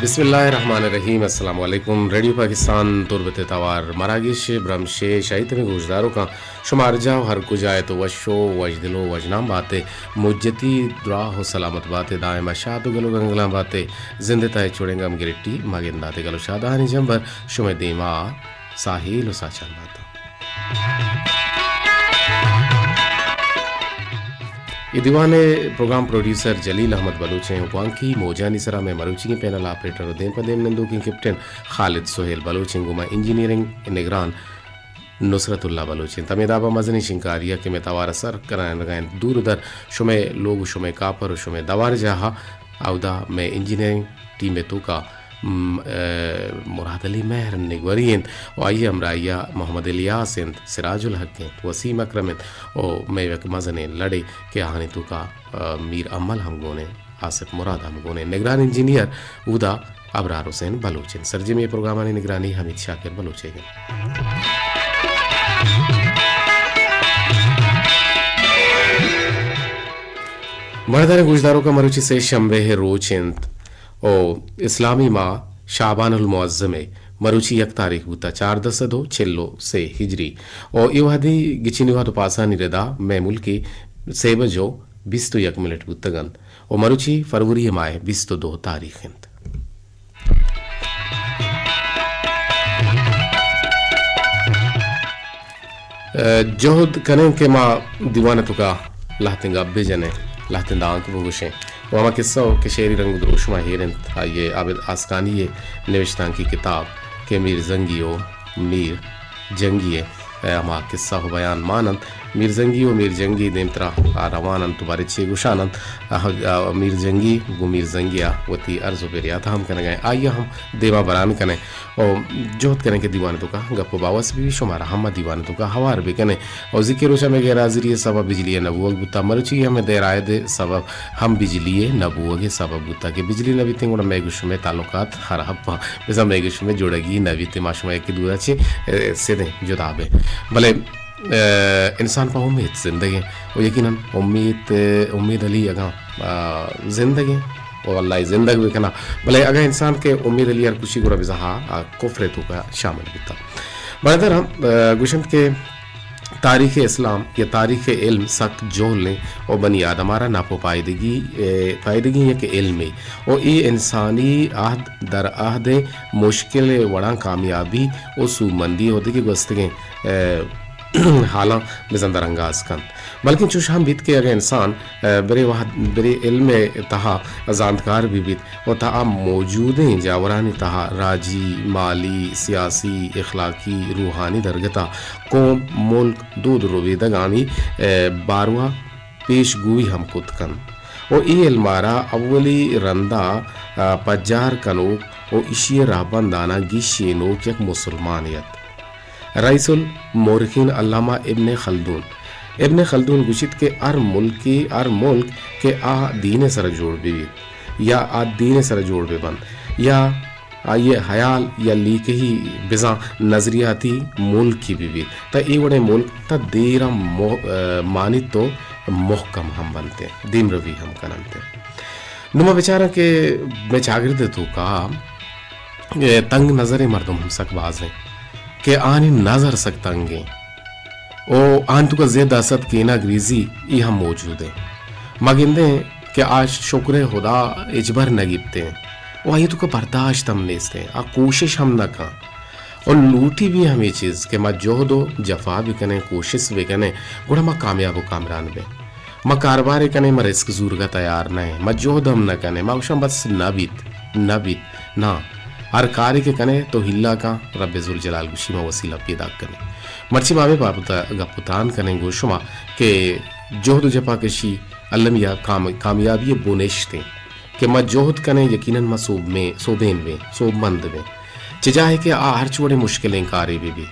بسم اللہ الرحمن الرحیم۔ السلام علیکم۔ ریڈیو پاکستان تربت ءِ توار مراگش ءِ برمش ءِ شاہی تمیں گوشداروکاں، شما ہر جاہ و ہر کجا ات و وش و وشدل و وشنام بات ءُ مجتی دراہ و سلامت بات ءُ دائم شاد و گل و گنگلاں بات ءُ زند ءِ تہ ءَ چوڑیں گم گرٹی مہ گندات ءُ گل و شادہانی جمبر شمئے دیما ساہیل و ساچان بات۔ اے دیوان ءِ پروگرام پروڈیوسر جلیل احمد بلوچ ایں و گوانکی موجانی سرا مئے مروچیگیں پینل آپریٹر و دیم پہ دیم نندوکیں کیپٹن خالد سہیل بلوچ ایں، گوما انجینئرنگ نگران نصرت اللہ بلوچ ایں۔ تمے دابا مزنیں شنکاری ءَ کہ مئے توار ءَ سر کنائینگا انت دور و در، شمئے لوگ و شمئے کاپر و شمئے دوار جاہا، اودا مئے انجینئرنگ ٹیم ءِ توکا م-، ءَ، مراد علی مہر نگوری انت و آئی ءِ ہمراہی ءَ محمد الیاس انت، سراج الحق انت، وسیم اکرم انت و مئے یک مزنیں لڑے کہ آہانی توکا، ءَ، میر امل ہم گون انت، آصف مراد ہم گون انت۔ نگران انجینئر اودا ابرار حسین بلوچ انت۔ سرجمیں پروگرامانی نگرانی حمید شاکر بلوچ ءِ انت۔ مہرداریں گوشداروکاں، مروچی سے شنبے ءِ روچ انت و اسلامی ماہ شعبان المعظم ءِ مروچی یک تاریخ بوتا، چاردہ سد و چل و سے ہجری، و اے وہدی گچینی وہد و پاسانی ردا مئے ملکی سے بج و بیست و یک منٹ بوتگ انت و مروچی فروری ءِ ماہ ءِ بیست و دو تاریخ انت۔ ءَ، جہد کنیں کہ ما دیوان ءِ توکا لہتیں گپ بہ جنیں، لہتیں دانک بگوشیں۔ و ہما قصہ و کہ شعری رنگ و دروشم ءَ ایر انت، آئی ءِ عابد آسکانی ءِ نوشتانکی کتاب کہ میر زنگی و میر جنگی ءِ، ءَ، ہما قصہ و بیان مان انت۔ میر زنگی و میر جنگی دیمترا آ روان انت و باریں چے گوشان انت۔ آ، آ، میر جنگی گوں میر زنگی ءَ وتی عرض و پریات ہم کنگا ایں، آئی ءَ ہم دیما بران کنیں و جہد کنیں کہ دیوان ءِ توکا گپ و باوس بہ بی، شمارا ہم ما دیوان ءِ توکا ہوار بہ کنیں۔ و زیکیں روچا مئے غیر حاضری ءِ سبب بجلی ءِ نہ بوگ بوتا، مروچی ہم مئے دیر آید ءِ سبب ہم بجلی ءِ نہ بوگ ءِ سبب بوتا کہ بجلی نہ بیتیں گڑا مئے گوں شمئے تعلقات خراب باں، بزاں مئے گوں شمئے جوڑگی نہ بیتیں، ما شما یکے دورا چہ، ءَ، سدیں، جدا بیں۔ بلے ءَ، انسان پہ امیت زندگ ایں و یقیناً امیت، امید علی اگاں، ءَ، زندگ ایں و اللہ ءَ زندگ بہ کناں، بلے اگاں انسان کہ امید علی ہر کشی گڑا بزاں آ کفر ءِ توکا شامل بیتا۔ برادر ہم، ءَ، گوشنت کہ تاریخ اسلام یا تاریخ علم سک جہل ایں و بنی آدم ءَ را نپ و پائدگی، ءَ، پائدگی یک علمے و اے انسانی عہد در عہد مشکل وڑاں کامیابی و سوبمندی و دگہ گوستگیں، ءَ، حالاں بزاں درانگاز کنت۔ بلکیں چوش ہم بیت کہ اگاں انسان، ءَ، برے وہد، برے علم ءِ تہا زانتکار بہ بیت و تہا موجودیں جاورانی تہا راجی، مالی، سیاسی، اخلاقی، روحانی درگتا قوم، ملک، دود ربیدگانی، ءَ، باروا پیش گوئی ہم کت کنت و اے علم ءَ را اولی رندا، ءَ، پجار کنوک و ایشی ءِ رہبنداناں گیشینوک یک مسلمانے ات۔ رئیس المؤرخین علامہ ابن خلدون، ابن خلدون گوشیت کہ ہر ملکے، ہر ملک کہ آ دین ءِ سرا جوڑ بہ بیت یا آ دین ءِ سرا جوڑ بہ بنت یا آئی ءِ ہیال یا لیکہی بزاں نظریاتی ملکے بہ بیت، تہ اے وڑیں ملک تہ دیراں مو-، ءَ، مانیت و محکم ہم بنت، دیمروی ہم کننت۔ نوں ما بچاراں کہ مئے چاگرد ءِ توکا، ءَ، تنگ نظریں مردم ہم سک باز ایں کہ آنی نظر سک تنگ ایں۔ و آنی توکا ضد، حسد، کینہ گریزی ای ہم موجود ایں۔ ما گندیں کہ آ شکر خدا ہچبر نہ گیپتیں و آئی توکا برداشت ہم نیستیں، آ کوشش ہم نہ کن و لوٹی بھی ہمے چیز کہ ما جہد و جفا بکنیں، کوشش بکنیں، گڑا ما کامیاب و کامران بیں۔ ما کاربارے کنیں، ما رسک زورگا تیار نہ ایں، ما جہد ہم نہ کنیں، ما گوشاں بس نہ بیت، نہ بیت، نا۔ ہر کارے کہ کنے تو ہیلا کن، رب ذوالجلال گوشی ما وسیلہ پیداک کنیں۔ مرچی ما ہمے بابت ءَ گپ و تران کنیں گوں شما کہ جہد و جپا کشی المی ءَ کام-، کامیابی ءِ بنشت ایں کہ ما جہد کنیں یقیناً ما سوب میں-، سوبین بیں، سوبمند بیں۔ چہ جاہے کہ آ ہرچ وڑیں مشکلیں کارے بہ بی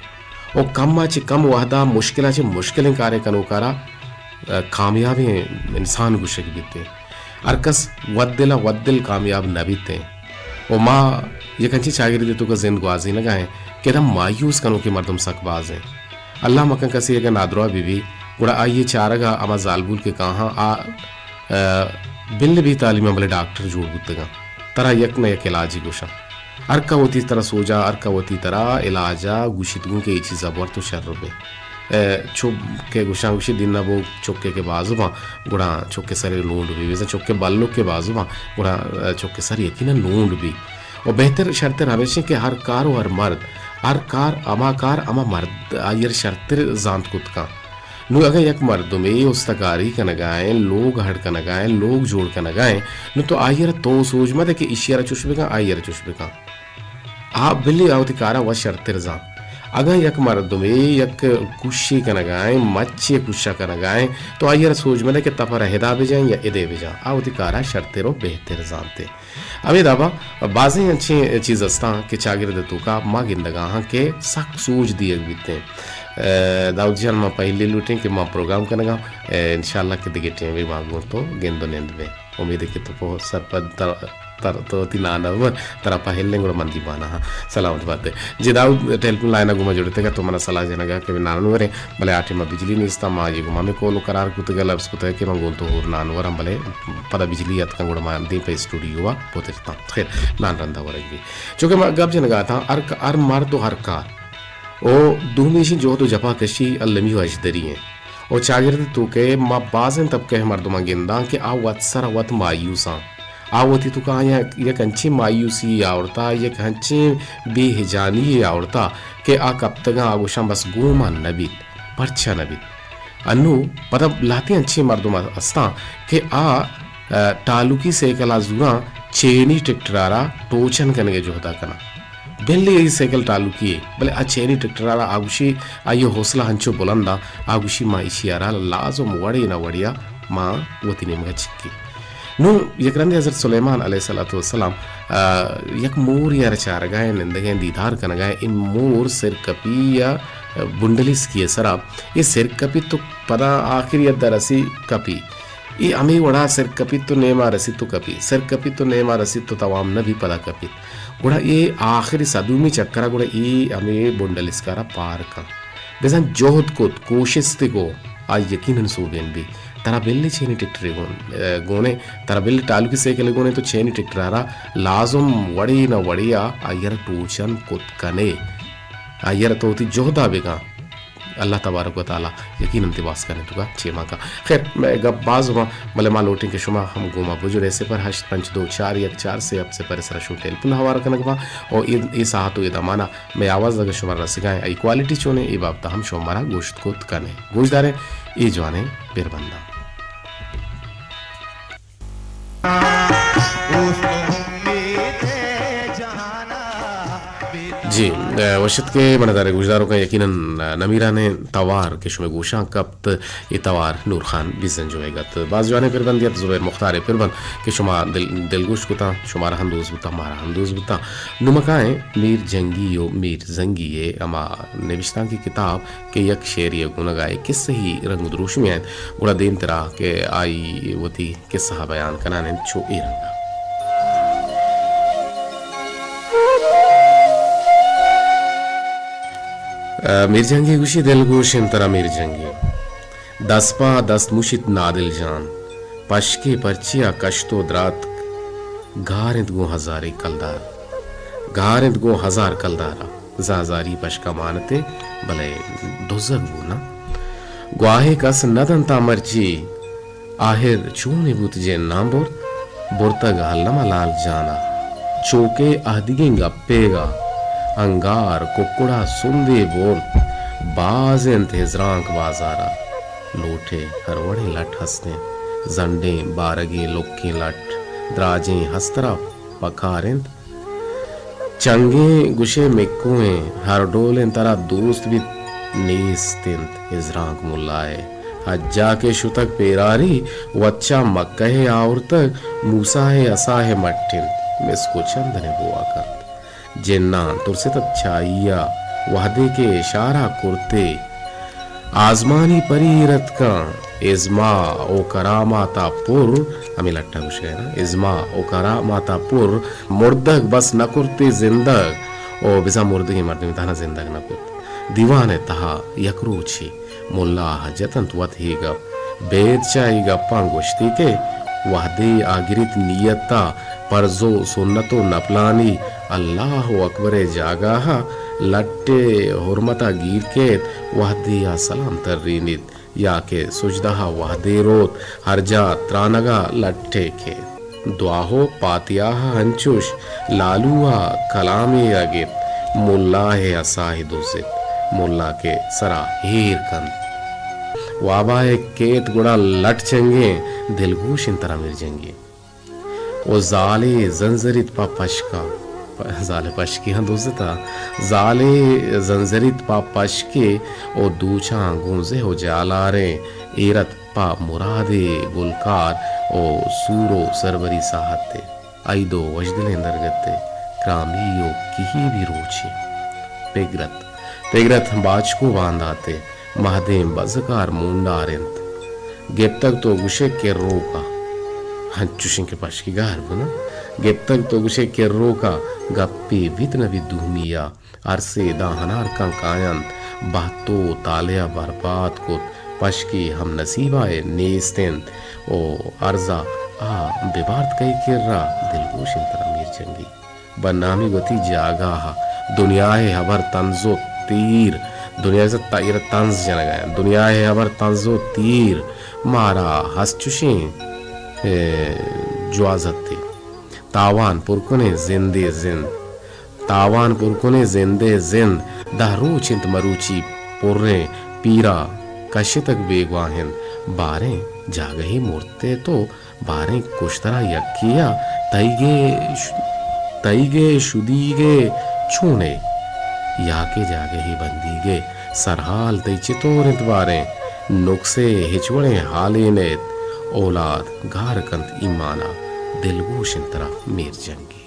و کم ءَ چہ کم وہدا مشکل ءَ چہ مشکلیں کارے کنوکارا، ءَ، کامیابیں انسان گوشگ بیت۔ ہر کس وت دل ءَ وت دل کامیاب نہ بیت ایں۔ و ما یک انچیں چاگردے توکا زند گوازینگا ایں کہ ادا مایوس کنوکیں مردم سک باز ایں۔ اللہ مکن کسے اگاں نادراہ بہ بی، گڑا آئی ءِ چارگا ہما زالبول کہ کاہاں آ، ءَ، بل بے تعلیم اں بلے ڈاکٹر جوڑ بوتگاں۔ ترا یک نہ یک علاجے گوشاں۔ ہر کہ وتی ترا سوجا، ہر کہ وتی ترا علاجا گوشیت گوں کہ اے چیزا بور تو شر بے۔ اے، چو کہ گوشاں گوشی دین نہ بو، چکے کہ بازو باں، گڑا چکے سرے لونڈ بی۔ بزاں چکے بلوکے بازو باں، گڑا، اے، چکے سر یقیناً لونڈ بی۔ و بہتر شرتر ہمیش انت کہ ہر کار و ہر مرد، ہر کار، ہما کار، ہما مرد آئی ء شرتر زانت کت کن۔ نوں اگاں یک مردمے استکاری کنگا ایں، لوگ ہڈ کنگا ایں، لوگ جوڑ کنگا ایں، نوں تو آئی ء را تو سوج مہ دے کہ ایشی ء را چوش بکن، آئی ء را چوش بکن۔ آ بلے آ وتی کارا وت شرتر زانت۔ اگاں یک مردمے یک کوشے کنگا ایں، مچے کوشا کنگا ایں، تو آئی ء را سوج مہ دے کہ تپر ء ہدا بجن یا ادے بجن۔ آ وتی کارا شرتر و بہتر زانت۔ ہمے دابا بازیں انچیں چیز استاں کہ چاگرد ء توکا ما گندگا ہاں کہ سک سوج دیگ بیتیں۔ اے، داؤد جان، ما پہلی لوٹیں کہ ما پروگرام کنگا، اے، انشاءاللہ کہ دگہ ٹیمے ما گوں تو گند و نند بیں۔ امید کہ تو پہ سرپد تر، تر، تو وتی نان ء بر، ترا پہلیں گڑا من دیوانا ہاں۔ سلامت بات ئے۔ جی داؤد، ٹیلیفون لائن ء گوما جڑتگا تو منا سلاہ جنگا کہ نان وریں۔ بلے آ ٹیم ء بجلی نیست، ما آئی ء گوما ہمے کول و قرار کتگ ء لبز کتگ کہ من گوں تو ہور نان وراں، بلے پدا بجلی اتکاں گڑا ما دیم پہ اسٹوڈیو ء پترتاں۔ خیر، نان رندا ورگ بی۔ چونکہ ما گپ جنگا اتاں، ہر ک-، ہر مرد و ہر کار و دومی ایشی جہد و جپا کشی المی و اژدری ایں۔ و چاگرد توکے ما بازیں طبقہ مردماں گنداں کہ آ وت سر وت مایوساں۔ آ وتی توکا آیاں یک انچیں مایوسی آورتا، یک انچیں بے ہجانی آورتا کہ آ کپتگاں، آ گوشاں بس گوں ما نہ بیت، پرچا نہ بیت؟ انوں پدا لہتیں انچیں مردم استاں کہ آ، ء، ٹالوکی سیکل ء زوراں چینی ٹریکٹر ء را ٹوچن کنگ ء جہد ء کناں۔ بلے اے سیکل ٹالوکی ء، بلے آ چینی ٹریکٹر ء را آ گوشی، آئی ء حوصلہ انچو بلند ء، آ گوشی ما ایشی ء را لازم وڑے نہ وڑے ء ما وتی نیمگ ء چکی۔ نوں یک رندے حضرت سلیمان علیہ الصلوۃ والسلام، ء، یک مورے ء را چارگا ء نندگا ء دیدار کنگا ء، اے مور سر کپی یا بنڈلیسکی ء سرا، اے سر کپی تو پدا آخری حد ء رسی کپی۔ اے ہمے وڑا سر کپیت تو نیما رسیت تو کپی، سر کپیت تو نیما رسیت تو توام نہ بی پدا کپیت۔ گڑا اے آخری صدومی چکرا گڑا اے ہمے بنڈل اسکارا پار کن۔ بزاں جہد کت، کوشست کو، آ یقیناً سوبین بی۔ ترا بلے چینی ٹریکٹرے گون، ء، گونے، ترا بلے ٹالوکی سائیکلے گونے تو چینی ٹریکٹرا را لازم وڑے نہ وڑے آ، آئی را ٹوچن کت کنے۔ آئی را تو وتی جہدا بکن۔ اللہ تبارک و تعالی یقیناً تئی باسکانی توکا چیما کا۔ خیر، مئے گپ باز ہما، بلے ما لوٹیں کہ شما ہم گوما بجڑے، صفر ہشت پنچ دو چار یک چار سے ہفت صفر سرا شو ٹیلیفون ہوار کنگ با۔ او اے، اے ساعت و اے دمانا مئے آواز اگر شما رسگائیں، ای کوالٹی چونے، اے بابتا ہم شما مارا گوشت کت کنے۔ گوش داریں اے جوانیں پربنداں۔ جی، ء، وشت کہ من دارے گوشداروکاں یقیناً نمیرانیں توار کہ شمئے گوشاں کپت، اے توار نور خان بزنجو ء گت۔ باز جوانیں پربندے ات زبیر مختار ء پربند کہ شما دل، دلگوش کتاں، شمارا ہم دوست بوتاں، مارا ہم دوست بوتاں۔ نمکائیں میر جنگی و میر زنگی ء ہما نبشتانکی کتاب کہ یک شعری ء گونگا ء قصہی رنگ و دروشمے انت، گڑا دیمترا کہ آئی وتی قصہ ء بیان کنان انت چو اے رنگا۔ ء، میر جنگی گوشی، دلگوش انت ترا میر جنگی۔ دست پا دست مشیت نادل جان۔ پشکے پرچیا کشت و دراتک۔ گار انت گوں ہزارے کلدار۔ گار انت گوں ہزار کلدارا۔ بزاں ہزاری پشکا مانتے، بلے دزگ بو نا۔ گواہے کس نہ دنتا مرچی۔ آہر چونی بوت جناں برت؟ برتگ الم ء لال جان ء۔ چوکہ اہدیگیں گپیگ ء انگار ککڑ ء سندے برت۔ باز انت ہزرانک بازار ء۔ لوٹے ہر وڑیں لٹ ہست انت۔ زنڈیں بارگیں لکیں لٹ دراجیں ہستر ء پکار انت۔ چنگیں گوشے مکوئیں، ہر ڈولیں ترا دوست بیت نیست انت ہزرانک ملائے۔ حجا کہ شتگ پیراری، وت چہ مکہ ء آورتگ، موسی ء عصا ء مٹ انت، مسک و چندن ء بوا کنت۔ جناں ترستت چہ آئی ء، وہدے کہ اشارہ کرتے، آزمانی پری ایر اتکاں، ازما و کراماتا پر، ہمے لٹا گوشگا نا، ازما و کراماتا پر، مردگ بس نہ کرتے زندگ، و بزاں مردگیں مردمے تہنا زندگ نہ کت۔ دیوان ء تہا یک روچے ملا ء جت انت وت ہے گپ۔ بید چہ اے گپاں گوشتی کہ وہدے آ گریت نیت ء پرز و سنت و نپلانی اللہ اکبر ءِ جاگاہ ءَ لٹ ءِ حرمت ءَ گیر کیت، وہدے آ سلام ترینیت یا کہ سجدہ ءَ وہدے روت، ہر جاہ ترانگ ءَ لٹ ءَ کیت۔ دعا و پاتیاہ انچوش لالو ءَ کلامے ءَ گپت، ملا ءِ عصا ءَ دزت، ملا کہ سرا ایر کنت۔ وابا ءَ کیت گڑا لٹ چنگیں، دلگوش انت ترا میر جنگی۔ او زالے زنزریت پہ پشکا، پ-، زالے پشکی ہاں دوزتا، زالے زنزریت پہ پشکے، او دوچاں گوں زہ و جالاریں، ایرت پہ مرادے گلکار، او سور و سربری ساہتے، ائید و وشدلیں درگتے، کرامی و کہیبی روچے۔ پگرت، پگرت باچکو بانداتے، مہدیں بزکار مونڈار انت۔ گپتگ تو گوشے کرروکا۔ انچوشیں کہ پشکی گار بنا۔ گپتگ تو گوشے کرروکا، گپے بیت نہ بیت دومی ءَ۔ ارسے داں ہنار کن کاینت، بہت و تالہ ءَ برباد کت۔ پشکی ہم نصیبا ءَ نیست انت و ارزا آ ببارت کئی کرا، دلگوش انت ترا میر جنگی۔ بنامی وتی جاگاہ ءَ۔ دنیا ءِ ہبر طنز و تیر، دنیا ءِ ت-، ایر طنز جنگ ءَ۔ دنیا ءِ ہبر طنز و تیر، مارا ہست چوشیں، اے، جوازتے۔ تاوان پر کنیں زندے زند، تاوان پر کنیں زندے زند، دہ روچ انت مروچی پریں، پیرا کشتگ بیگواہ انت۔ باریں جاگہے مرتے تو باریں کشترا یکے ءَ تئیگ ءِ ش-، تئیگ ءِ شدیگ ءَ چون ئے؟ یا کہ جاگہے بندیگ ءِ سرحال تئی چتور انت باریں؟ نکسے ہچ وڑیں حالے نئیت۔ اولاد گار کنت ایمانا، دلگوش انت ترا میر جنگی۔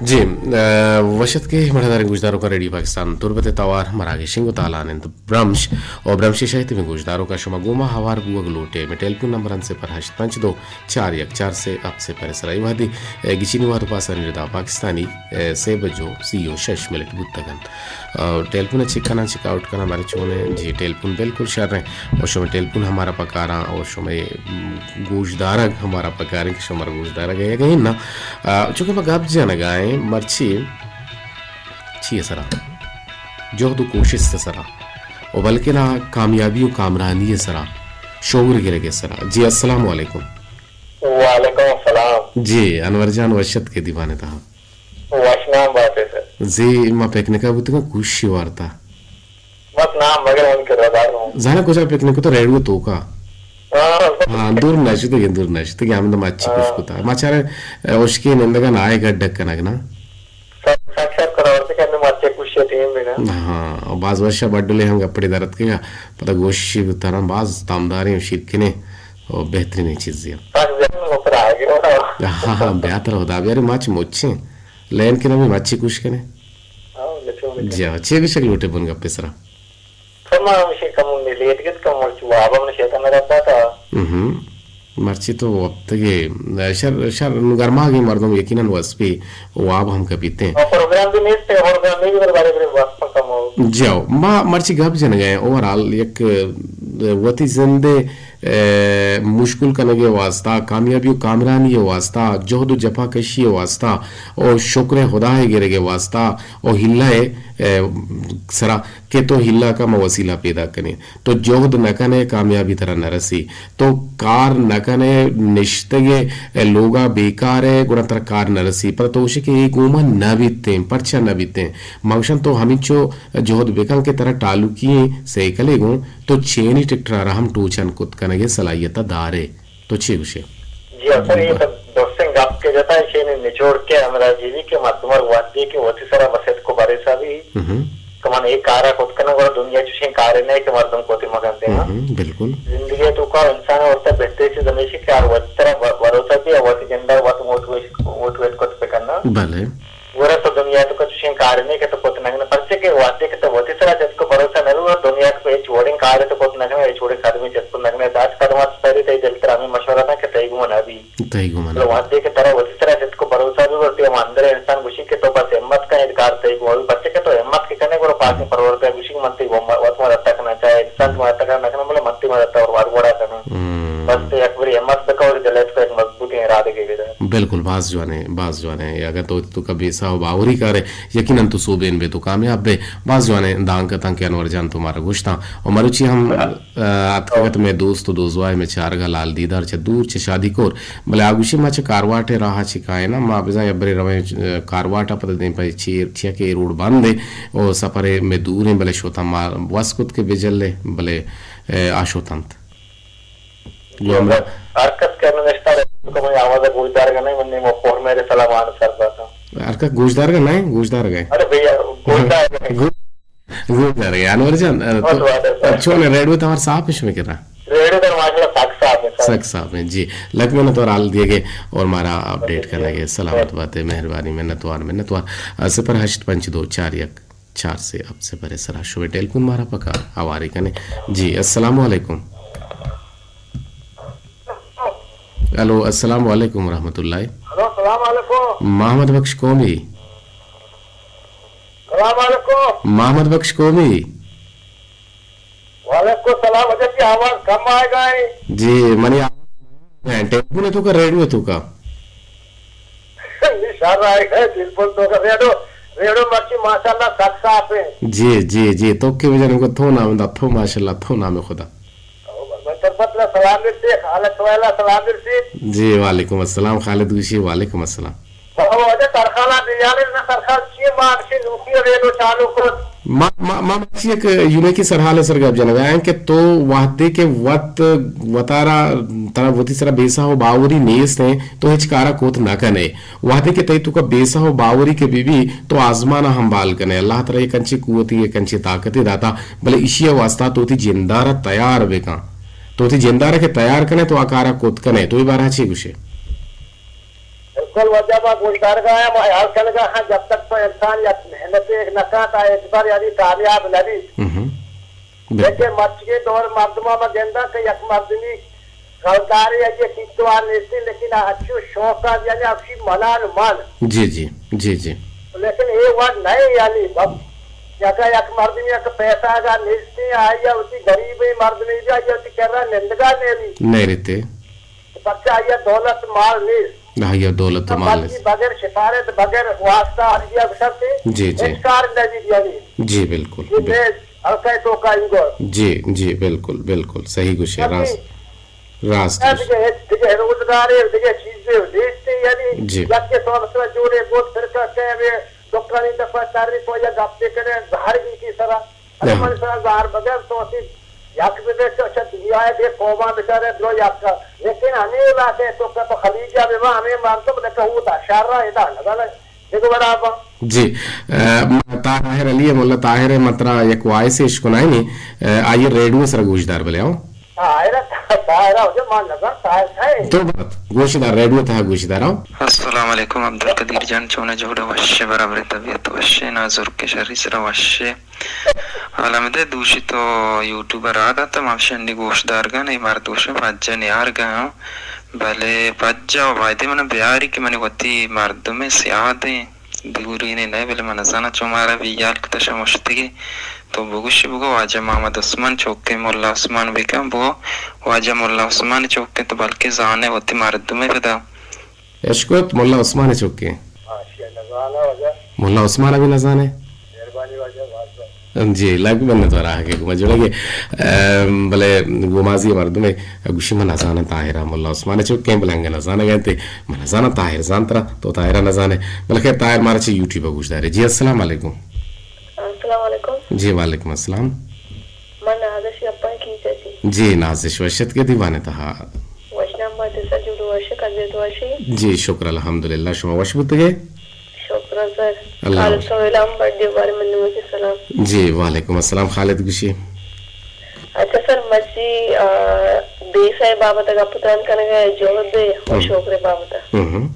جی، ء، وش اتک ئے مڑاہداریں گوشداروکاں، ریڈیو پاکستان تربت ءِ توار مراگش انگت ءُ تالان انت برمش ءُ برمش ءِ شاہی تمے گوشداروکاں شما گوما ہوار بوگ لوٹ ئے۔ مئے ٹیلیفون نمبر انت صفر ہشت پنچ دو چار یک چار سے ہپت صفر ءِ سرا۔ اے وہدی، ء، گچینی وہد ءُ پاسانی ردا پاکستانی، ء، سے بج ءُ سی ءُ شش منٹ بوتگ انت۔ ء، ٹیلیفون ءَ چک کناں، چک آؤٹ کناں، بارے چون انت؟ جی، ٹیلیفون بالکل شر انت۔ اور شمئے ٹیلیفون ہمارا پکاراں اور شمئے گوشدارگ ہمارا پکاریں کہ شمارا گوشدارگ ءَ یگ ءَ نا۔ آ، چونکہ ما گپ جنگا ایں مرچی چی ءِ سرا؟ جہد ءُ کوشست ءِ سرا، ءُ بلکنا کامیابی ءُ کامرانی ءِ سرا، شعور گرگ ءِ سرا۔ جی، السلام علیکم۔ وعلیکم السلام۔ جی، انور جان وش اتک ئے دیوان ءِ تہا۔ وش نام بات ئے سر۔ جی، ما پکنک ءَ بوتگاں، کوشی وارتا۔ بس نام مگر ہم کرا دار ہوں۔ زانا کجا پکنک تو ریڈیو توکا؟ ہاں۔ ہاں، دور نہ شتگ، دور نہ شتگ، ہمدا مچی ہاں۔ کش کتا۔ ما چارے، ء، اشکے نندگا نائے گڈ ڈک کنگ نا۔ سک، سک شر کرا ورتے کہ ہمیں مچے کشی ٹیم بنا۔ ہاں، باز وشا بڈلے ہم گپڑے درت کے گا۔ پتہ گوشی بتانا باز تامداریں و شیرکنیں و بہترینیں چیزے۔ سک زیادہ مفر آگے ہو۔ ہاں، ہاں، بہتر ہو دا بیارے مچ مچیں۔ لین کے نمی مچی کش کنے۔ ہاں، جی، چے گشگ لوٹے بن گپے سرا؟ تو ما ہمیشہ کم لیٹ گت، کم مرچی واب ہم نشیتا نہ رہتا تھا۔ ہم۔ مرچی تو وپتگے، شر، شر، نو گرماگے مردم یقیناً وسپی واب ہم کپیتے۔ اور پروگرام بھی نہیں تھے، پروگرام میں بھی بڑے بڑے وقت کم ہو۔ جاؤ، ما مرچی گپ جنگا ایں، اوورآل یک، ء، وتی زندے ء، مشکل کنگ ءِ واسطہ، کامیابی و کامرانی ءِ واسطہ، جہد و جپا کشی ءِ واسطہ، و شکر خدا ءِ گرگ ءِ واسطہ، و ہلا ءِ، ء، سرا کہ تو ہلا کا ما وسیلہ پیدا کنے۔ تو جہد نہ کنے، کامیابی ترا نہ رسی۔ تو کار نہ کنے، نشتگ ئے لوگا بیکار ئے، گڑا ترا کار نہ رسی۔ پر تو گوشے کہ اے گوما نہ بیتیں، پرچا نہ بیتیں؟ ما گوشن تو ہمینچو جہد بکن کہ ترا ٹالوکی سائیکلے گوں تو چینی ٹریکٹر ءَ را ہم ٹوچن کت کنگ ءِ صلاحیت ءَ دار ئے۔ تو چے گوش ئے؟ جی، اصل اے تو درستیں گپ کہ جتا، ایشی نچوڑ کہ ہمراہ جیوی کہ مردم ءَ وھدے کہ وتی سرا بس اتک ءُ بھروسہ بی ہم۔ کہ من اے کار ءَ کت کناں، گڑا دنیا چوشیں کارے نہ کہ مردم کت مہ کنت۔ ہم، بالکل۔ زندگی ءِ توکا انسان ءِ واسطہ بہترین چیز ہمیش کہ آ وتی سرا بھروسہ بی، وتی جند ءَ وت موٹیویٹ، موٹیویٹ کت بہ کناں۔ بلے۔ گڑا تو دنیا ءِ توکا چوشیں کارے نہ کہ تو کت نہ کنے، پرچے کہ وھدے کہ تو وتی سرا جتک ءُ بھروسہ نہ بی، دنیا ءِ توکا ہچ وڑیں کارے تو کت نہ کنے، ہچ وڑیں قدمے جتک نہ کنے۔ داس قدم ءَ تو سری تئی دل ترا ہمے مشورہ داں کہ تئی گوما نہ بی۔ تئی گوما نہ بی۔ وھدے کہ ترا وتی سرا جتک ءُ بھروسہ بی، گڑا تئی ہما اندر انسان گوشی کہ تو بس ہمت کن، اے کار تئی گوما بی۔ پرچے کہ تو ہمت کہ کنے، گڑا پاکیں پروردگار گوشی کہ من تئی گوما، وت ما تنت ماتگا نکناں، بلے من تئی مدد ءَ ہر وڑا کناں۔ ہم۔ بس تئی یک بری ہمت بکن اور دل ءَ تو یک مضبوطیں ارادگے بدار۔ بالکل، باز جوانیں، باز جوانیں۔ اگاں تو تو کا بیسا و باوری کارے، یقیناً تو سوبین بے، تو کامیاب بے۔ باز جوانیں دانک اتاں کہ انور جان تو مارا گوشتاں۔ و مروچی ہم، ا، اتکگت مئے دوست و دوزواہ مئے چارگا لال دیدار چہ دور چہ شادی کور۔ بلے آ گوشی ما چہ کارواٹ ءِ راہ ءَ چہ کائیناں، ما بزاں یک برے رویں، ا، کارواٹ ءَ پد دیم پہ چیر، چیا کہ اے روڈ بند ءِ و سفر ءِ مئے دور ایں، بلے شوتاں ما وس کت کہ بجل ءِ، بلے، ا، آ شوتنت۔ گوں ہمراہ۔ ہر کس کہ نشتہ رہے تو کوئی آواز گوشدارگا نہیں، من نیمو فور میرے سلام آن سر باتا۔ ہر کس گوشدارگا نہیں، گوشدارگا ہے۔ ارے بھیا، گوشدارگا نہیں۔ گوش گوشدارگ ءَ۔ انور جان، ا، تو، بس، بس، بس۔ چون ریڈیو توار صاف اِش میں کرا؟ ریڈیو در ماشاءاللہ سک صاف ہے، سر۔ سک صاف ہے، جی۔ لک منت وار حال دیے گے اور مارا اپڈیٹ کرنے گے۔ سلامت بات ہے، مہربانی، منت وار، منت وار۔ ا، صفر ہشت پنچ دو چار یک چار سے اب سے پرے سرا شوے ٹیلیفون مارا پکا ہواری کنے۔ جی، السلام علیکم۔ ہلو، السلام علیکم ورحمۃ اللہ۔ ہلو، السلام علیکم۔ محمد بخش قومی۔ السلام علیکم۔ محمد بخش قومی۔ وعلیکم السلام۔ اچھا جی، آواز کم آئے گا ہے۔ جی، منی آواز ٹیلیفون تو کا، ریڈیو تو کا؟ نشان آئے گا ہے، ٹیلیفون تو کا، ریڈیو، ریڈیو مرچی ماشاءاللہ سک صاف ہے۔ جی، جی، جی، تو کے وجہ کو تھو نام دا، تھو ماشاءاللہ، تھو نام خدا۔ من تربت لا سلام برسی، خالد سویلا سلام برسی۔ جی، وعلیکم السلام، خالد گوشی، وعلیکم السلام۔ بابا، واجہ ترخان ءَ بیالے نہ ترخان چیے، ما اکشی نوکی ریڈیو چالو کت۔ ما، ما، ما مرچی یک یونیکی سرحال سر گپ جنگا ہیں کہ تو وہدے کہ وت، وتارا، ترا وتی سرا بیسا و باوری نیست ہیں، تو ہچ کارا کوت نہ کنے۔ وہدے کہ تئی توکا بیسا و باوری کہ بی بی، تو آزمانا ہمبال کنے۔ اللہ ترا یک انچی قوتی، یک انچی طاقتی داتا، بلے اشی واسطہ تو وتی جندارا تیار بکن۔ تو وتی جندارا کہ تیار کنے، تو آ کارا کوت کنے۔ تو اے بارہ چی گوشے؟ بالکل واجہ، ما گوشدارگا ہیں، ما حیال کنگا ہیں، جب تک تو انسان یک محنت ایک نہ کنت، آ ہچبر یعنی کامیاب نہ بیت۔ ہم۔ بالکل۔ لیکن مرچی دور مردما ما گنداں کہ یک مردمی کلدارے یا یک چیز تو آ نیستی، لیکن اچو شوق آ یعنی اکشی منان من۔ جی، جی، جی، جی۔ لیکن اے وڑ نہیں یعنی بس، اگا یک مردمی یک پیسہ اگا نیستی، آئی وتی غریب مردمی بھی آئی وتی کرا نندگا نہیں۔ نہیں رہتے۔ پرچا آئی ءَ دولت مال نیست۔ آئی ءَ دولت مال نیست۔ بغیر سفارت، بغیر واسطہ، آئی ءَ گوشنت کہ جی، جی۔ ہچ کار نہ بیت یعنی۔ جی، بالکل، یہ بالکل۔ میں ہلکے تو کا انگو۔ جی، جی، بالکل، بالکل۔ صحیح گوشے، راست، راست گوشے۔ دگہ ہچ، دگہ روزگارے، دگہ چیزے نیست یعنی۔ جی۔ یک کے سوال سر جوڑے گوت پھر کا کہ ہمیں دکانی دفعہ تاری کو یا گپ کرے، ظاہر بھی کی سرا۔ ارے ہاں۔ من سرا زار بگر تو اسی یک ببے چو چہ دنیا ءَ بے قوما بچارے درو یک کا۔ لیکن ہمیں علاقے تو کہ تو خلیجا بے ہمیں مردم لکہ ہوتا شر را ادا نہ بلے۔ دیکھو بڑا با۔ جی، ا، طاہر علی ہے، ملا طاہر ہے، مترا یک وائس اشکنائنی، ا، آئیے ریڈیو سرا گوشدار بلے آؤ۔ طاہر، طاہر، مجھے مان لگا، طاہر ہے۔ تو بات، گوشدار، ریڈیو تہا گوشدار آؤ۔ السلام علیکم عبدالقدیر جان، چونے جوڑے وشے، برابر طبیعت وشے، نازر کے شری سرا وشے۔ حالا مدے دوشی تو یوٹیوب ءَ راہ دات، ما شنڈی گوشدارگاں، اے مرد گوشے پجا نیارگاں، بلے پجا و بایدے من بیاری کہ منی وتی مردمے سیادیں، دورینی نئے، بلے من نزاناں چو مارا بیال کتش مشتگی۔ تو بگوشی بگو واجہ محمد عثمان چوکے ملا عثمان بکن، بگو واجہ ملا عثمان چوکے تو بلکہ زانے وتی مردمے پدا۔ اشکت ملا عثمان چکے۔ ہاں، شی نزانہ واجہ۔ ملا عثمان ابھی نزانے۔ مہربانی واجہ، باز باز۔ جی، لگ منت وار آہگے گما جوڑگے۔ ام، بلے گومازی مردمے گوشی من نزاناں طاہرہ ملا عثمان چکے، بلے انگا نزانگ انت، من نزاناں طاہر زانترا، تو طاہرہ نزانے۔ بلے خیر طاہر مارا چہ یوٹیوب گوش دارے۔ جی، السلام علیکم۔ السلام علیکم۔ جی، وعلیکم السلام۔ من نازش گپاں کیچ ءَ چی۔ جی، نازش وش اتکے دیوان ءِ تہا۔ وشنام بات سر، جوڑ وش، طبیعت وشی؟ جی، شکر الحمدللہ، شما وش بوتگے؟ شکر سر۔ اللہ خالد وش۔ سہیل ہم بڑے بارے من نمکی سلام۔ جی، وعلیکم السلام خالد گوشی۔ اچھا سر، مرچی، آ، بیسہ ءِ بابت ءَ گپ تران کنگ ءَ جہد ءِ اور ہم۔ شوکر ءِ بابت ءَ۔ ہم۔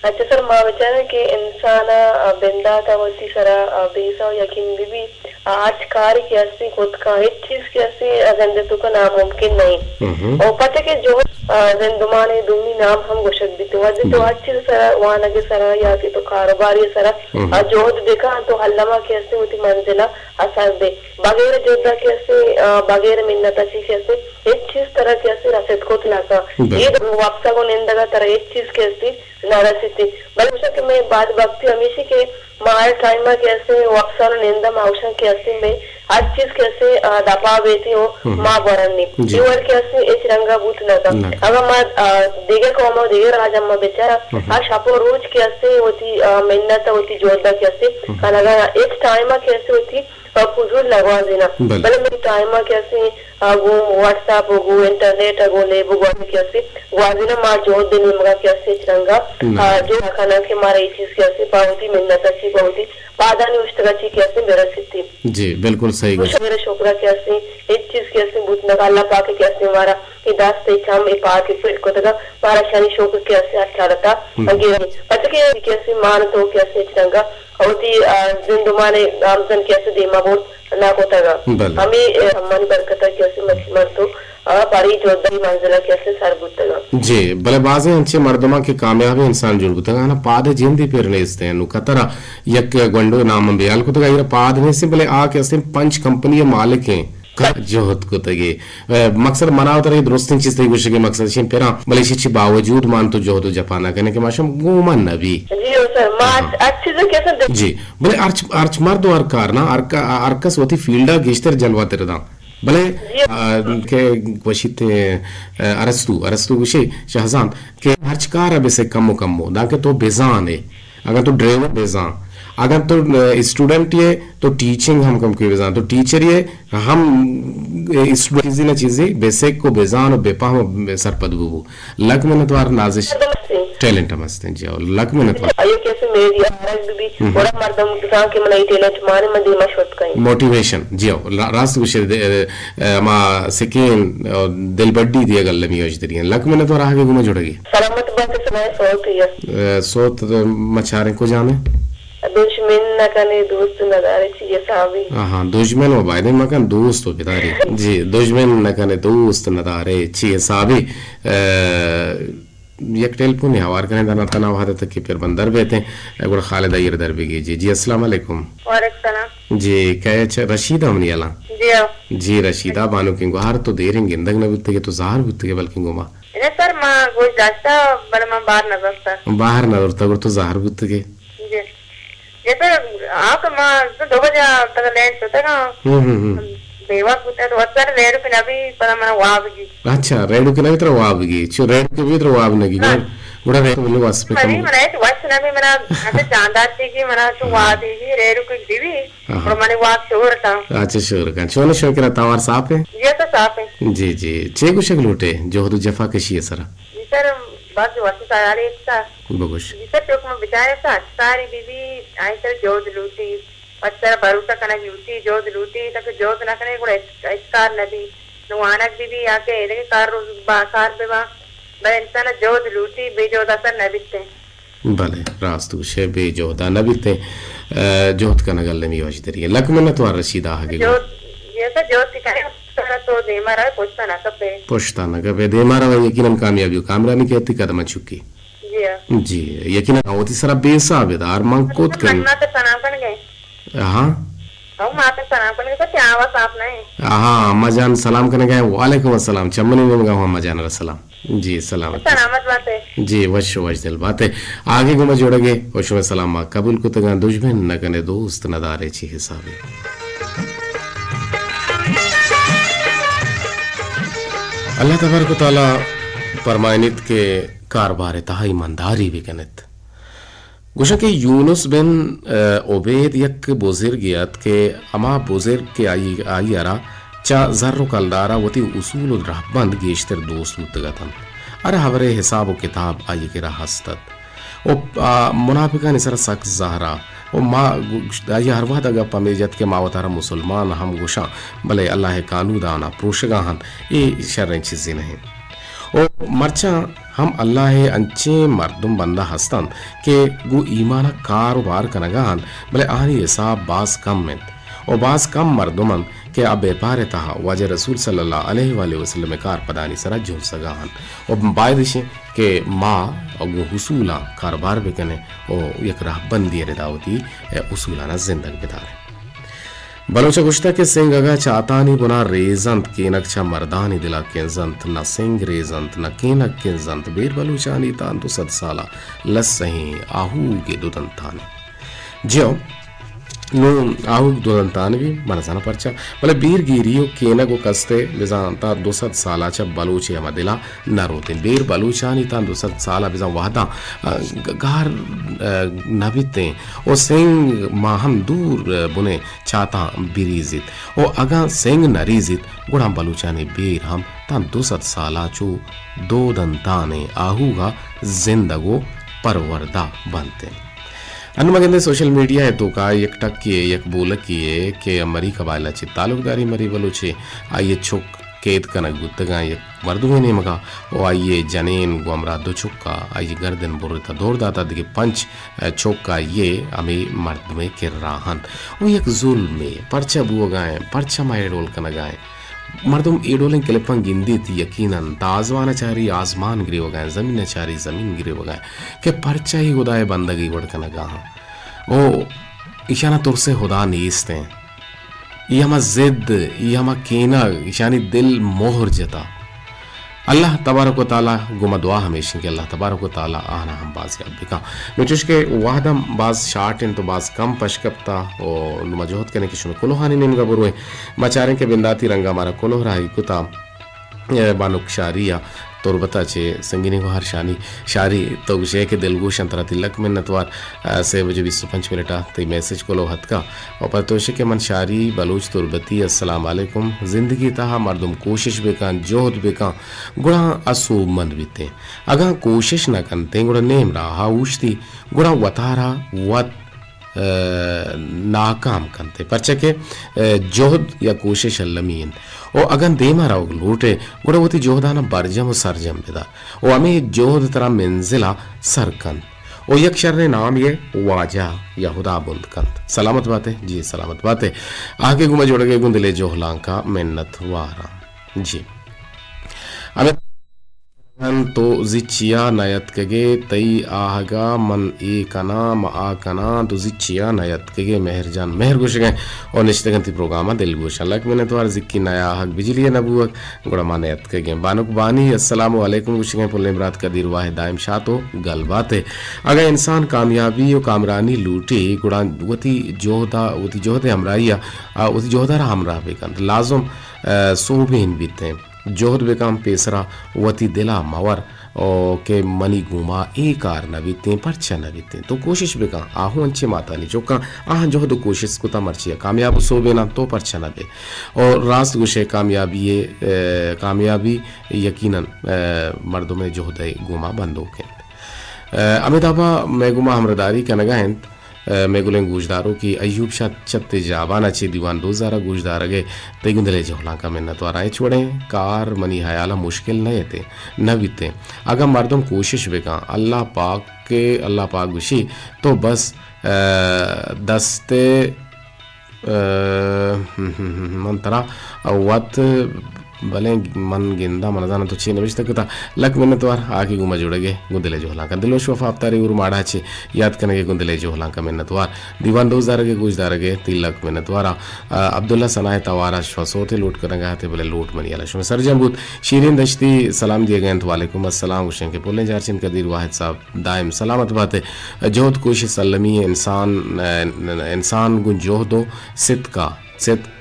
اچھا سر، ما بچاریں کہ انسان ءَ بندات ءَ وتی سرا، آ، بیسہ و یقین بہ بی، آ، ہرچ کارے کہ ہستی کت کن، ہچ چیز کہ ہستی آ زند ءِ توکا ناممکن نہ انت۔ ہم۔ او پرچا کہ جو، آ، زندمان ءِ دومی نام ہم گوشگ بیت۔ وھدے تو ہم۔ ہر چیز سرا، وانگ ءِ سرا یا کہ تو کاروباری سرا، آ، جہد بکن تو الما کہ استیں وتی منزلا آ سر بے۔ بغیر جہدا کہ استیں، آ، بغیر منتا چی کہ استیں، ہچ چیز ترا کہ استیں رسید کت نہ کن۔ اے وپسگ و نندگا ترا ہچ چیز کہ استیں نہ رسیت۔ بلے گوشاں کہ مئے بد بختی ہمیشی کہ ما ہر ٹائما کہ استیں وپساں و ننداں ما گوشاں کہ استیں مئے ہر چیز کہ استیں، آ، دپا بیتیں و ما برنیں۔ اے وڑ کہ استیں ہچ رنگا بوت نہ کن۔ اگاں ما، آ، دگہ قوم و دگہ راجاں ما بچاراں، آ شپ و روچ کہ استیں وتی، آ، منت و وتی جہدا کہ استیں کنگا، ہچ ٹائما کہ استیں وتی پہ فضول نہ گوازیناں۔ بلے منی ٹائما کہ استیں، آ، گوں واٹس ایپ و گوں انٹرنیٹ و گوں لیب و گوازی کہ استیں گوازیناں، ما جہد نیمگا کہ استیں ہچ رنگا، آ، جہد کناں کہ مارا اے چیز کہ استیں پہ وتی منتا چی، پہ وتی پادانی اوشتگا چی کہ استیں برسیتی۔ جی، بالکل صحیح گوشت۔ شکر، شکر کہ استیں ہچ چیز کہ استیں بوت نہ کن، اللہ پاک کہ استیں مارا اے دست، اے چم، اے پاد کہ فٹ کتگا، مارا شانی شکر کہ استیں ہر حالتا گریں۔ پرچہ کہ کہ استیں مان تو کہ استیں ہچ رنگا وتی، آ، زندمان گامزن کہ استیں دیما برد نہ کتگا۔ بلے۔ ہمے، آ، من برکتا کہ استیں مچ من تو، آ، پری جہدانی منزلا کہ استیں سر بوتگا۔ جی، بلے بازیں انچیں مردماں کہ کامیابیں انسان جوڑ بوتگا، آنا پاد جندی پر نیستیں۔ نو قطر یک گونڈو نام بیال کتگا، ایرا پاد نیستیں، بلے آ کہ استیں پنچ کمپنی مالک ہیں۔ کا جہد کتگے۔ اے، مقصد منا و ترا اے درستیں چیز تئی گوشگے مقصد شین پراں، بلے ایشی چی باوجود مان تو جہد و جپا نہ کنے کہ ماشم گومن نہ بی۔ جی او سر، ما ہاں۔ ہر چیز کہ سر جی، بلے ہرچ، ہرچ مرد و ہر کار نا، ہر کا-، ہر کس وتی فیلڈا گیشتر جلوہ تر داں۔ بلے، جی۔ آ، کہ گوشیت، آ، ارسطو، ارسطو گوشے شہزاد کہ ہرچ کار بسے کم و کم و، دانکہ تو بزانے۔ اگاں تو ڈرائیور بزاں، اگاں تو، آ، اسٹوڈنٹ یے تو ٹیچنگ ہم کم کوئی بزاں، تو ٹیچر یے ہم، آ، اسٹوڈنٹ چیزی نہ چیزی بیسک کو بزاں و بپہم و سرپد بو بو۔ لک منت وار نازش۔ مردم ہستیں۔ ٹیلنٹ ہم ہستیں، جی، اور لک منت وار۔ آئیے کیسے میری آرگ بھی، ہم۔ بڑا مردم بزاں کہ من اے ٹیلنٹ مانے من دیما شوت کہیں۔ موٹیویشن، جی، اور لا-، راست گوشے دے، آ، ہما سکین، آ، دلبڈی دیگ المی اوش دریاں۔ لک منت وار آگے گوما جڑگی۔ سلامت بات، سنائے سوت ہی ہے۔ اے، سوت مچاریں کجام ہے؟ دشمن نہ کنے دوست ندارے چی حسابی۔ ہاں، ہاں، دشمن و بایدے مکن دوست و بداری۔ جی، دشمن نہ کنے دوست ندارے چی حسابی۔ اے، یک ٹیلیفون ہوار کریں دانا تنا وحدت کہ پھر بندر بیتے۔ اے، گڑا خالد ایر در بگی۔ جی، جی، السلام علیکم۔ وعلیکم السلام۔ جی، کئے چ-، رشید امنی الا؟ جی ہاں۔ جی، رشیدہ بانو کن گوہار تو دیریں گندگ نہ بوتگے تو ظاہر بوتگے بلکن گوما۔ نہ سر، ما گوش داشتا، بلے ما باہر نہ زرتا۔ باہر نہ زرتا، گڑا تو زہر بوتگے۔ جی۔ جی سر، آ کہ ما دو بجہ تک لین شتگاں۔ ہم، ہم، ہم۔ بے وقت بوتا تو وت سر ریڈو کہ نبی، پدا منا واب گی۔ اچھا، ریڈو کہ نبی ترا واب گی۔ چو ریڈو کہ بی ترا واب نگی۔ ہاں۔ گڑا، گڑا ریڈو ملو واسپے کم۔ منا ہیچ وش نبی، منا اتے چاندار تھی گی، منا تو ہاں۔ واب گی، ریڈو کہ بی بی۔ آہا۔ گڑا منی واب شور کن۔ اچھا، شور کن۔ چون شوکرا توار صاف ہے؟ جی، تو صاف ہے۔ جی، جی۔ چے گوشگ لوٹے؟ جہد و جفا کشی ہے سرا۔ جی سر، بس وقت سیارے اتکا۔ بگوش۔ جی سر، چوک من بچارے سا، اچکاری بی بی، آئی سر جہد لوٹی، پچ سر بھروسہ کنگ لوٹی، جہد لوٹی، تاکہ جہد نہ کنے، گڑا اچ-، اچکار نہ بی۔ نو وانگ بی بی، یا کہ ایدگہ کار روز با-، کار ببا، بلے انسان جہد لوٹی، بے جہد اثر نہ بیتے۔ بلے، راست گوشے، بے جہدا نہ بیتیں، ء، جہد کنگ المی وشدری۔ لک منت وار رشید آہگے گوں۔ جہد، جیسا جہد کہ کرے، تو دیما روے، پشتا نہ کپے۔ پشتا نہ کپے، دیما روے، یقیناً کامیابی و کامرانی کہتی قدم چکی۔ جی ہاں۔ جی، یقیناً وتی سرا بے حساب دار من کوت کن۔ منا تو سلام کن گئے۔ ہاں۔ او ماتا سلام کنگے، تو چاوا صاف نہ ہے۔ ہاں، اما جان سلام کنگے، وعلیکم السلام۔ چمنی نیمگا ہوں اما جان را سلام۔ جی، سلامت۔ سلامت باتے۔ جی، وش وش دل باتے۔ آگے گوما جوڑگے، وشو سلام ما قبول کتگاں، دشمن نہ کنے دوست ندارے چی حسابے۔ اللہ تبارک و تعالی فرمائنیت کہ کاربار تہا ایمانداری بکنت۔ گوشاں کہ یونس بن، ء، عبید یک بزرگے ات کہ ہما بزرگ کہ آئی، آئی ء را چہ زر و کلدار ء وتی اصول و رہبند گیشتر دوست بوتگ اتنت۔ ہر ہبرے حساب و کتاب آئی ء کرا ہست ات۔ و، آ، منافقانی سرا سک زہرا۔ و ما گوشت، آئی ء ہر وہد ء گپ ہمے جت کہ ما وتارا مسلمان ہم گوشاں، بلے اللہ ء کانود آناں پروشگا انت، اے شریں چیزے نہ انت۔ و مرچاں ہم اللہ ء انچیں مردم بندہ ہست انت کہ گوں ایمان ء کار و بار کنگا انت، بلے آہانی حساب باز کم انت و باز کم مردم انت کہ آ بیپار ء تہا واجہ رسول صلی اللہ علیہ وآلہ وسلم ء کارپدانی سرا جنسگا انت و باید اش انت کہ ما گوں اصولاں کاربار بکنیں و یک رہبندی ء ردا وتی اصولاناں زندگ بداریں۔ بلوچ ء گوشتگ کہ سنگ اگاں چاتانی بنا ریزنت، کینگ چہ مردانی دلا کنزنت، نہ سنگ ریزنت، نہ کینگ کنزنت، بیر بلوچانی تاں دو سد سالا لسہیں آہوگے دو دنتانے۔ جی ہو، نوں آہوگ دو دنتان بی، من زاناں پرچا، بلے بیر گیری و کینگ و کستے بزاں تا دو سد سالا چہ بلوچے ہما دلا نہ روتیں۔ بیر بلوچانی تاں دو سد سالا بزاں وہداں، آ، گ-، گار، آ، نہ بیتیں و سنگ ماہم دور، آ، بنے چاتاں بریزیت و اگاں سنگ نہ ریزیت، گڑا بلوچانی بیر ہم تاں دو سد سالا چو دو دنتانیں آہوگا زندگ و پروردہ بنتیں۔ انوں ما گندیں سوشل میڈیا ء توکا یک ٹکے ء، یک بولکے ء کہ مری قبائل ء چہ تعلقداری مری بلوچے، آئی ء چک قید کنگ بوتگاں یک مردمے نیمگا و آئی ء جنین گوں ہمراہ دو چکا آئی ء گردن برتا دور داتا، دگہ پنچ چک آئی ء ہمے مردمے کرا انت و یک ظلمے پرچا بوگا انت، پرچا ما اے ڈول کنگا انت۔ مردم اے ڈولیں کلپاں گندیت، یقیناً تازوان ء چاری آزمان گریوگا انت، زمین ء چاری زمین گریوگا انت کہ پرچا اے ہدائے بندگ اے وڑ کنگا انت۔ او ایشانا ترس ہدا نیست انت۔ ای ہما ضد، ای ہما کینگ، ایشانی دل مہر جتا۔ اللہ تبارک و تعالی گوں ما دعا ہمیش انت کہ اللہ تبارک و تعالی آہانا ہم بازیاب بکن۔ نوں چوش کہ وہد ہم باز شارٹ انت و باز کم پش کپتا و نوں ما جہد کنیں کہ شمے کلوہانی نیمگا برویں۔ ما چاریں کہ بنداتی رنگا مارا کلوہ راہی کتا۔ اے بانک شاری ء تربت ء چہ سنگینیں گوہار شانی۔ شاری، تو گوشے کہ دلگوش انت، ترا تلک منتوار۔ ء، سے بجے بیست و پنچ منٹ ء تئی میسج کلو ہتکا۔ و پد تو گوشے کہ من شاری بلوچ تربتی، السلام علیکم۔ زندگی تہا مردم کوشش بکن، جہد بکن، گڑا آ سوبمند بیتیں۔ اگاں کوشش نہ کنتیں، گڑا نیم راہ ء اوشتی، گڑا وتارا وت ء، ناکام کنت، پرچا کہ، ء، جہد یا کوشش المی انت۔ و اگاں دیما روگ لوٹے، گڑا وتی جہدانا برجم و سرجم بدار۔ و ہمے جہد ترا منزلا سر کنت۔ و یک شریں نامے واجہ یا ہدا بند کنت۔ سلامت باتے، جی سلامت باتے۔ آ کہ گوں ما جوڑگے گوں دلے جہلانکا منت واراں۔ جی۔ ہمے من تو زی چیا نیاتکگے، تئی آہگا من اے کناں، ما آ کناں، تو زی چیا نیاتکگے، مہر جان مہر گوشگیں و نشتگنتی پروگرام ء دلگوش۔ لک منتوار، زکی نیا آہگ بجلی ء نبوک، گڑا ما نیاتکگیں۔ بانک بانی السلام علیکم گوشگیں، پلیں برات قدیر واحد دائم شات و گل باتے۔ اگاں انسان کامیابی و کامرانی لوٹی، گڑا وتی جہدا، وتی جہد ہمراہی ء، آ، وتی جہدا را ہمراہ بکنت۔ لازم، آ، سوبین بیتیں۔ جہد بکن پیسرا، وتی دلا مور او کہ منی گوما اے کار نہ بیتیں، پرچا نہ بیتیں۔ تو کوشش بکن، آہو انچیں ماتانی چکاں، آہاں جہد و کوشش کتا مرچی کامیاب و سوبیناں، تو پرچا نہ بے؟ او راست گوشے، کامیابی، اے، کامیابی یقیناً، اے، مردم جہد گوما بندوک انت۔ اے، ہمے دابا مئے گوما ہمراہداری کنگا انت۔ اے، مئے گلیں گوشداروکے ایوب شاہ چت جابان ء چہ دیوان دوزار ء گوشدارگ ء تئی گوں دل ء جہلانکاں منتواراں۔ ہچ وڑیں کار منی ہیال ء مشکل نہ اتیں، نہ بیتیں۔ اگاں مردم کوشش بکن، اللہ پاک ء، اللہ پاک گوشی تو بس، اے، دست ء، اے، من ترا وت بلے من گنداں، من زاناں تو چے نبشتہ کتا۔ لک منتوار، آ کہ گوں ما جوڑگ ء گوں دل ء جہلانکاں۔ دلوش وفا اپتاری اور ماڑا چے یات کنگ ء گوں دل ء جہلانکاں منتوار۔ دیوان دوست دارگ ء گوش دارگ ء تئی لک منتوار۔ آ، عبداللہ ثنا ء توار ء شما سوتے لوٹ کنگ ء ات، بلے لوٹ منی اللہ شما سرجم بوت۔ شیرین دشتی سلام دیگ ء انت، وعلیکم السلام گوشیں کہ پلیں جارچند قدیر واحد صاحب دائم سلامت بات۔ جہد کوشش المی انسان، انسان گوں جہد و ستکا، ستک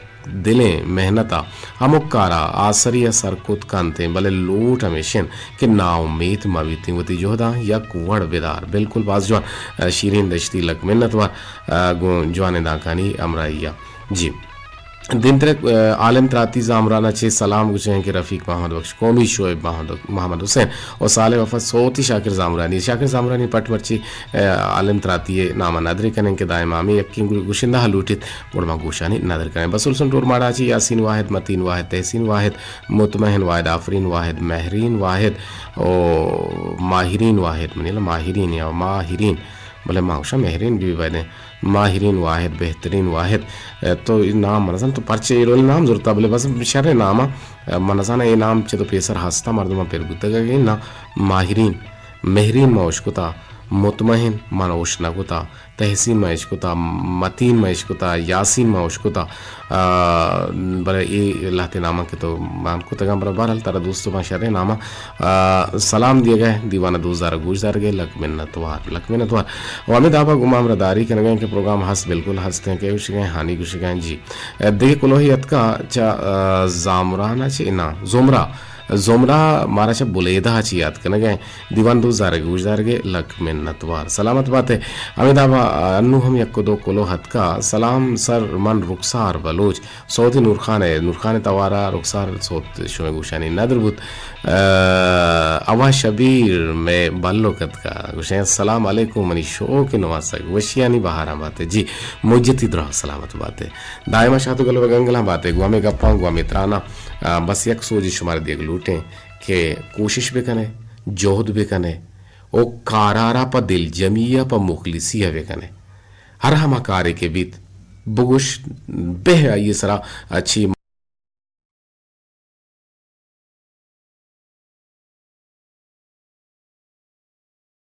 دلیں محنت ء ہمک کار ء آسری ء سر کت کنت، بلے لوٹ ہمیش انت کہ ناامیت مہ بیتیں، وتی جہداں یک وڑ بدار۔ بالکل باز جوان، ء، شیرین دشتی لک منتوار، ء، گوں جوانیں دانکانی ہمراہی ء۔ جی۔ دیمتر ء عالم تراتی زامران ء چہ سلام گوشیں کہ رفیق محمد بخش قومی، شعیب محمد، محمد حسین و صالح وفا صوتی شاکر زامرانی۔ شاکر زامرانی پٹ مرچی، ء، عالم تراتی ء نام ء ندر کنیں کہ دائم ہمے یکیں گو-، گوشندہ لوٹیت۔ گڑا ما گوشانی ندر کنیں۔ بسول سنٹور ماڑا چی یاسین واحد، متین واحد، تحسین واحد، مطمئن واحد، آفرین واحد، مہرین واحد او ماہرین واحد، منی لا ماہرین یا ماہرین بلے ما گوشاں مہرین بی بی باید ایں۔ ماہرین واحد، بہترین واحد۔ اے، تو اے نام من نزاناں تو پرچے اے ڈولیں نام زرتا، بلے بس شریں نام ءَ۔ اے، من نزاناں اے نام چہ تو پیسر ہستا، مردماں پر بوتگ کہ نہ۔ ماہرین، مہرین ما اشکتا، مطمئن ما نہ اش نہ کتا، تحسین ما اشکتا، متین ما اشکتا، یاسین ما اشکتا۔ آ، بلے اے لہتے ناماں کہ تو مان کتگاں، بلے بہرحال ترا دوست باں شریں ناماں۔ آ، سلام دیگئے، دیوان دوست دار گوش دارگئے، لک منتوار، لک منتوار۔ و ہمے دابا گوں ما ہمراہ داری کنگئے کہ پروگرام ہست، بالکل ہست ایں کہ گوشگئے، ہانی گوشگئے، جی۔ اے، دگہ کلوہے اتکا چہ، آ، زامران ءَ چہ، نا، زمرہ، زمرہ مارا چہ بلیدہ ءَ چہ یات کنگئے۔ دیوان دوست دارگ گوش دارگئے، لک منتوار۔ سلامت بات ئے۔ ہمے دابا، آ، انو ہم یک و دو کلوہ اتکا۔ سلام سر، من رخسار بلوچ۔ سوت نورخان ءِ، نورخان ءِ توار ءَ رخسار سوت شمئے گوشانی ندر بوت۔ آ، اوا شبیر مئے بلک اتکا۔ گوشیں، السلام علیکم، منی شوق نواسگ، وشیانی بہاراں بات ئے۔ جی، مجتی دراہ سلامت بات ئے۔ دائما شات و گل و گنگلاں بات ئے۔ گوں ہمے گپاں، گوں ہمے تراناں، آ، بس یک سوجے شمارا دیگ لوٹیں کہ کوشش بکنے، جہد بکنے، او کارارا پہ دلجمی ءَ، پہ مخلصی ءَ بکنے۔ ہر ہما کارے کہ بیت، بگوش، بہ آئی سرا اچھی